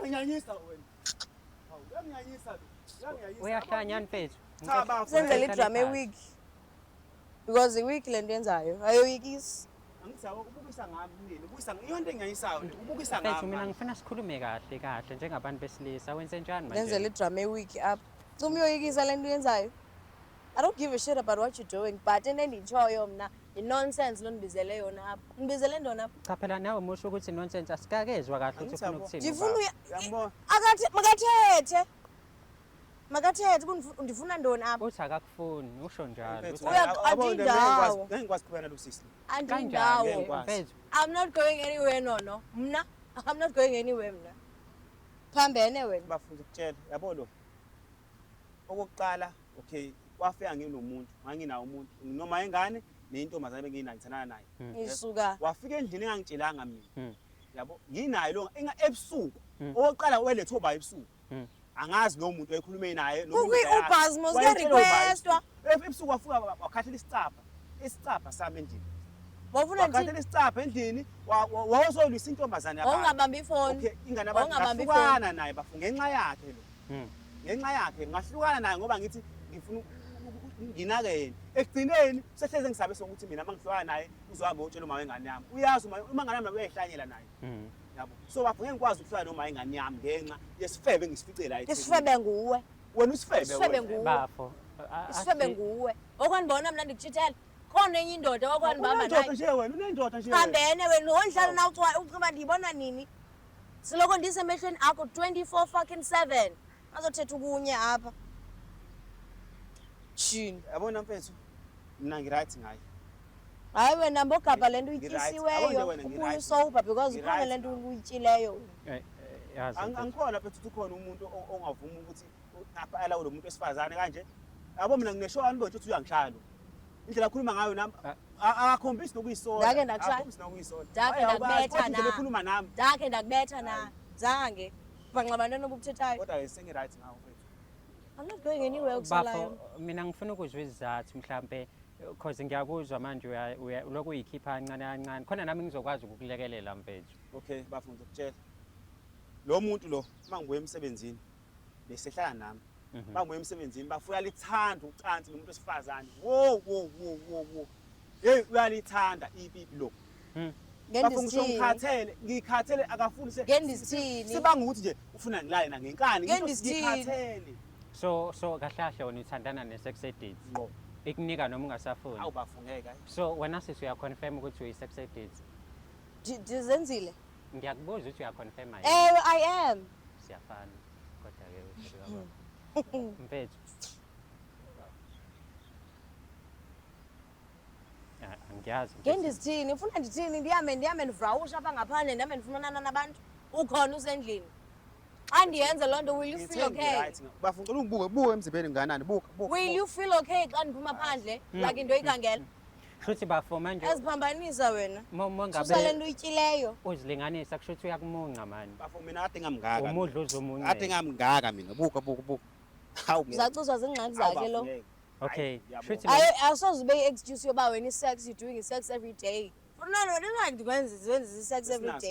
Uyanginyanyisa wena. Hawu, uyanginyanyisa lo. Uyanginyanyisa. Uyahlanya mfethu. Cha, bafo. Senzele idrama e-weak. Because i-weak le nto yenzayo. Ayoyikisi. Angithi yabo ubukisa ngami mina, ubukisa iyonto engiyanyisayo le, ubukisa Mfethu ngami. mina manje. ngifuna sikhulume kahle kahle njengabantu besilisa. Wenze njani manje? Lenzele idrama e-weak apha. Cuma uyoyikisa le nto uyenzayo. I don't give a shit about what you're doing, but into endiyitshoyo mna yi-nonsense lo ndibizele yona apha. Ndibizele ntoni apha? Cha phela nawe musho ukuthi nonsense asikakezwa kahle ukuthi Angithi ufuna yabo. ukuthini. Ndifuna ubaba. uya Uyangibona? akathi makathethe. Makathethe ndifuna ntoni apha? Uthi akakufuni, usho njalo. Mfethu, Uthi yabo, Andindawo. ngeke ngikwazi ukuqhubeka nalo sisi. Andindawo. Ngeke ngikwazi. Mfethu, I'm not going anywhere nono. Mna I'm not going anywhere mna. Phambene wena. Bafuna ukutshela, yabo lo. Okokuqala, okay, wafika nginomuntu, nganginawo umuntu, noma ingane nentombazane benginayo ngithandana naye. Isuka. Wafika endlini engangitshelanga mina. Yabo, nginaye lo ebusuku. Okokuqala welethe oba ebusuku. Angazi lo muntu oyekhulume naye lo muntu Kukwi akayazi. Ubers mos Wayetshela ubani kuyarequestwa. ebusuku. Ebusuku wafika wakhathela isicabha. Isicabha sami endlini. Wawufuna Wakhathela ndithini? isicabha endlini, wawuzolwisa intombazane yabantu. Wawungabambi ifoni. Okay, ingane abantu Wawungabambi ifoni. ngahlukana naye bafu ngenxa yakhe lo. Ngenxa yakhe ngahlukana naye ngoba ngithi ngifuna nginake yena. Ekugcineni sehleze ngisabe sokuthi mina mangihlukana naye uzohamba uyotshela uma wengane yami. Uyazi uma ingane yami uyayihlanyela naye. Yabo. So bafo ngeke ngikwazi ukuhlukana noma ingane yami ngenxa yesifebe engisifice la eThekwini. Isifebe nguwe. Wena usifebe Isifebe wena. nguwe. Bafo. Isifebe nguwe. Okwandibona mna ndikutshithela. Khona enye indoda okwandibamba Unendoda naye. nje wena, unendoda nje. wena. Phambene wena wondlala na ucwa ucima ndiyibona nini? Siloko ndisemehlweni akho 24 fucking 7. Azothetha ukunye apha. Tshini. Yabona mfethu, mina ngi-right ngaye. Hayi wena mbogabha le nto Ngi-right. Yabona nje uyityisiweyo wena, ubuye ngi-right. usober because Ngi-right khona le nto ngawe. uyityileyo. Yazi mfethu. Angikhona mfethu ukuthi ukhona umuntu ongavuma ukuthi alawule umuntu wesifazane kanje. Yabo mina ngineshow anibona ukuthi uyangishaya lo. Indlela akhuluma ngayo nami akakhombisi nokuyisola. Ndake ndakushaya. Akakhombisi nokuyisola. Ndake Hayi, awukwazi. ndakubetha Kodwa indlela na. ekhuluma nami. Ndakhe ndakubetha na. Zange. Bhanxa bantwana obubuthethayo. Kodwa-ke sengi-right ngawo mfethu. I'm not going anywhere okusalayo. Bafo, mina ngifuna ukuzwa isizathu mhlambe cause ngiyakuzwa manje ulokhu uyikhipha kancane kancane. Khona nami ngizokwazi ukukulekelela mfethu. Okay, bafo ngizokutshela. Lo muntu lo uma ngibuya emsebenzini besehlala nami. Uma ngibuya emsebenzini bafo uyalithanda ucansi nomuntu wesifazane. Wo wo wo wo wo. Hey uyalithanda ipipi lo. Bafo ngisho Ngendisithini? ngikhathele, ngikhathele akafuni se. Ngendisithini? Sibanga ukuthi nje ufuna ngilale na ngenkani. Ngisho Ngendisithini? ngikhathele. So kahle kahle wena uthandana ne-sex addict. Ngqo. Ikunika noma ungasafuni. Awu bafo ngeke. hayi. So wena sisi uyaconfirm ukuthi uyi-sex addict. Ndizenzile. Ngiyakubuza ukuthi uyaconfirm yini? Ewe I am. Siyafana. Kodwa ke usuka baba. Mfethu. Angiyazi. mfethu. Ngendisithini? Ufuna ndithini? Ndihambe ndivrawusha apha ngaphandle ndihambe ndifunana nabantu. Ukhona usendlini. Xa ndiyenze loo nto will you feel Ngithe okay? ngi-right ngawo. Bafo ngicela ungibuke, buke emzimbeni nganani, buka, buka. Will you feel okay xa ndiphuma phandle like into ikhangela? Shuthi bafo manje Aziphambanisa wena. uma Susa le ngabe nto uyityileyo. uzilinganisa kusho ukuthi uyakumunca mani. Bafo mina kade ngamngaka. Umudla uze Kade ngamngaka mina. Buka buka buka. Hawu ngeke. Uzacizwa ziingxaki Hawu, zakhe bafo, lo. ngeke. Okay. Hayi, ngiyabonga. Shuthi Ayi asoze ube i-excuse yoba wena i-sex you're doing i-sex every day. No, no, no, like ndikwenza i-sex every Esinaso. day.